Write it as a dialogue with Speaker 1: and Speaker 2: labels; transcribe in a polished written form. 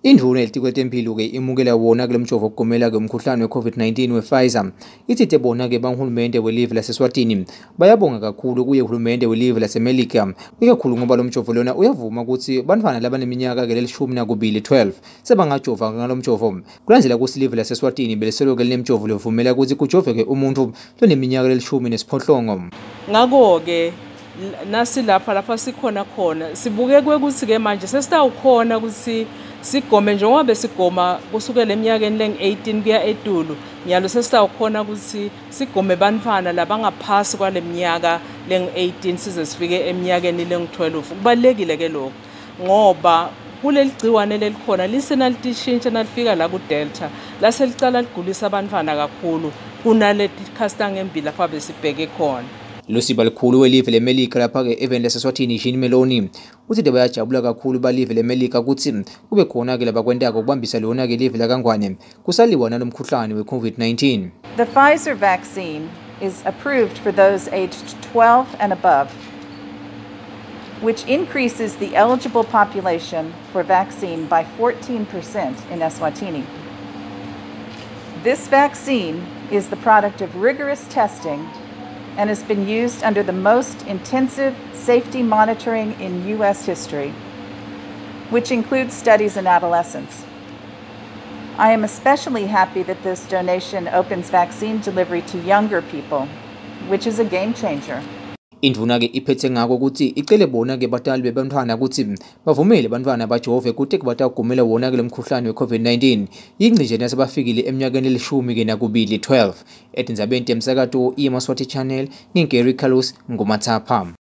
Speaker 1: Indvuna yelitiko letemphilo-ke imukela wona kulo mjovo wokugomela-ke umkhuhlane we-COVID-19 we-Pfizer. Itsite bona-ke bangihulumende welive laseSwatini bayabonga kakhulu kuye hulumende welive laseMelika, ikakhulu ngoba lo mjovo lona uyavuma ukuthi bantfwana labaneminyaka-ke lelishumi nakubili, 12, sebangajova ngalo mjovo. Kulandzela kutsi live laseSwatini belisoloke linemjovo levumela kutsi kujoveke umuntfu loneminyaka lelishumi nesiphohlongo.
Speaker 2: Ngako-ke nasilapha lapha sikhona khona sibuke kwekuthi-ke manje sesitawukhona ukuthi sigome njengoba besigoma kusukela eminyakeni lengu-18 kuya etulu. Nyalo sesitawukhona ukuthi sigome bantfwana labangaphasi kwale minyaka lengu-18 size sifike eminyakeni lengu-12. Kubalulekile-ke lokho ngoba kuleli gciwane lelikhona lisenalitishintsha nalifika la ku-Delta lase licala ligulisa abantwana kakhulu kunaleti tikhatsi tangembili lapha besibheke khona.
Speaker 1: Lusiba likhulu welive leMelika lapha-ke eveni laseSwatini, Jean Meloni, uthi bayajabula kakhulu balive leMelika kutsi kube khona-ke labakwentako kubambisa lona-ke live lakaNgwane kusaliwa nalomkhuhlane we-COVID-19.
Speaker 3: The Pfizer vaccine is approved for those aged 12 and above, which increases the eligible population for vaccine by 14% in Eswatini. This vaccine is the product of rigorous testing and has been used under the most intensive safety monitoring in U.S. history, which includes studies in adolescents. I am especially happy that this donation opens vaccine delivery to younger people, which is a game changer.
Speaker 1: Indvuna-ke iphethe ngako ukuthi icele bona-ke batali bebantfwana kutsi bavumele bantfwana bajove kute batawugomela wona-ke lo mkhuhlane we-COVID-19 yingci nje nasebafikile eminyakeni lelishumi-ke nakubili, 12. Etindzabeni temsakato iMaswati Channel, ngingu-Gary Carlos Ngumathapha.